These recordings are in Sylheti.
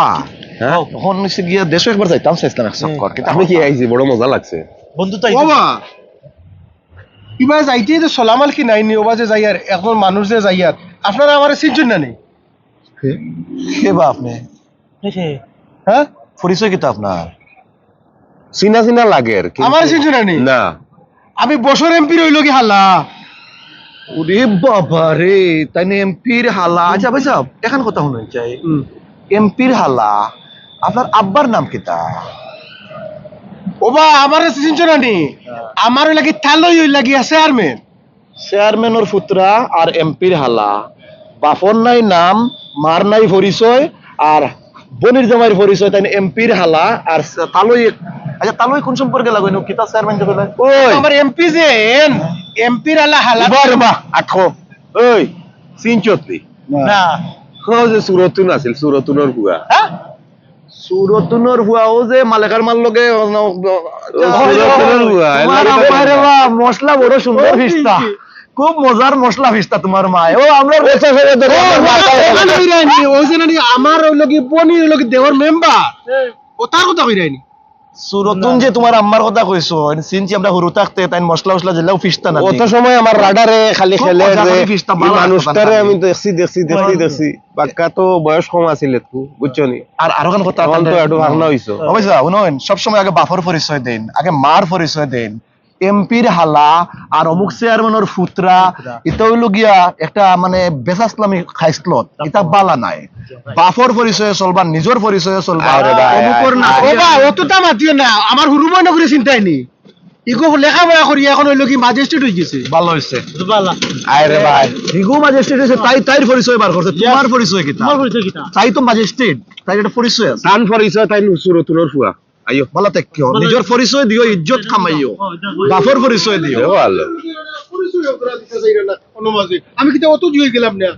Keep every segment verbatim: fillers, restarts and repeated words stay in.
হ্যাঁ? অখন অইছে গিয়া দেশো একবার যাইতাম চাইছিলাম এক চক্কর, কিন্তু আপনি কি আইছি? বড় মজা লাগছে। বন্ধু তো আইছে। বাবা, ইবা যাইতে তো সালাম আলকি নাইনি, ওবা যে যাইয়ার, একজন মানুষ যে যাইয়ার, আপনারা আমারে চিনছইন না নি? কে বা আপনি? হ্যাঁ? পরিচয় কিতা আপনার? চিনা চিনা লাগের, কিন্তু আমারে চিনছইন না নি? না। আমি বছর এমপির অইলো কি হালা। ওরে বাবা রে, তাইন এমপির হালা। আচ্ছা ভাই সাহেব, এখান কথা হুনইন চাই। হুম। এমপির হালা, আপনার আব্বার নাম কিতা? ওবা, আমারে চিনছইন না নি? আমার অইলা কি তালই অইলা গিয়া চেয়ারম্যান। চেয়ারম্যানর পুত্রা আর এমপির হালা, বাপর নাই নাম, মার নাই পরিচয়, আর বনির জামাইর পরিচয়, তাইন এমপির হালা, আর সে-, তালই এক-, আচ্ছা, তালই কোন সম্পর্কে লাগইন? কিতা চেয়ারম্যান যে কইলা? ওই। আমার এমপি যে এন, এমপির হালা হালা। উবা রে বা, আটকো। ওই, চিনছত নি? না। ও যে সুরতুন আছিল, সুরতুনর ফুয়া। হ্যাঁ? সুরতুনর ফুয়া, ও যে মালেকার মার লগে, ও, ও, ও, সুরতুনর ফুয়া, এর তোমার লগে তো আমার রে বা, মশলা বড় সুন্দর ও, ফিস্তা। কি, কি? খুব মজার মশলা ফিস্তা তোমার মায়। ও, আমরা ও, চাচা, ও, ও, আমার মাথায় ও, ও, ও, ও, ও, ও, যে নানি আমার অইলো কি বনির অইলো কি দেওর মেম্বার। ও তার কথা কইরায়নি। সুরতুন যে তোমার আম্মার কথা কইছো, চিনছি আমরা হুরু থাকতে, তাইন মশলা উশলা যেলাও ফিস্তা না অত নি। সময় আমার রাডারে খালি খুব খেলে মজা যে করে ফিস্তা, এই ভালা লাগতো মানুষটারে তার আমি খালি। দেখছি, দেখছি, দেখছি, হয়। দেখছি। বাক্কা তো বয়স কম আছিল একটু, বুঝছো নি? আর আরোখান কথা এখন তো আপনাদের একটু ভাগনা হইছো। ও ভাই সাহেব, হুনইন, সবসময় আগে বাপর পরিচয় দেইন, আগে মার পরিচয় দেইন। এমপির হালা আর অমুক চেয়ারম্যানর ফুতরা, ফুতরা। ইতা অইলো গিয়া একটা মানে বেসাসলামি খাইসলত, ইতা বালা নায়। বাপর পরিচয়ে চলবা, নিজর পরিচয়ে চলবা, আরে ভাই, অমুকর আরে না। ও বা, অতটা মাতিও না, আমার হুরু বইন অগুরে চিনতায় নি। ইগু লেখাপড়া করি এখন অইলো কি ম্যাজিস্ট্রেট অইগেছে। ভালা অইছে। ভালা। আরে ভাই। ইগু ম্যাজিস্ট্রেট অইছে, তাই তাইর পরিচয় বার করছে, ইয়া। তোমার পরিচয় কিতা? তোমার পরিচয় কিতা? তাই তো ম্যাজিস্ট্রেট, তাই একটা পরিচয় আছে। তান পরিচয় তাই সুরতুনর ফুয়া। আইও। ভালা থাকিও, ভালা নিজর থাকিও। পরিচয় দিও, ইজ্জত কামাইও। হ্যাঁ, ইজ্জত কামাইও। বাপর পরিচয় দিও। এ ভালা। পরিচয় করা দিতে চাই না, কোনো মাঝে। আমি কিতা অত জুয়ে গেলাম না?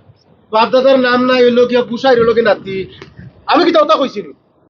বাপ দাদার নাম নাই, অইলো গিয়া গুসাইর অইলো কি নাতি। আমি কিতা অতা কইছি নি?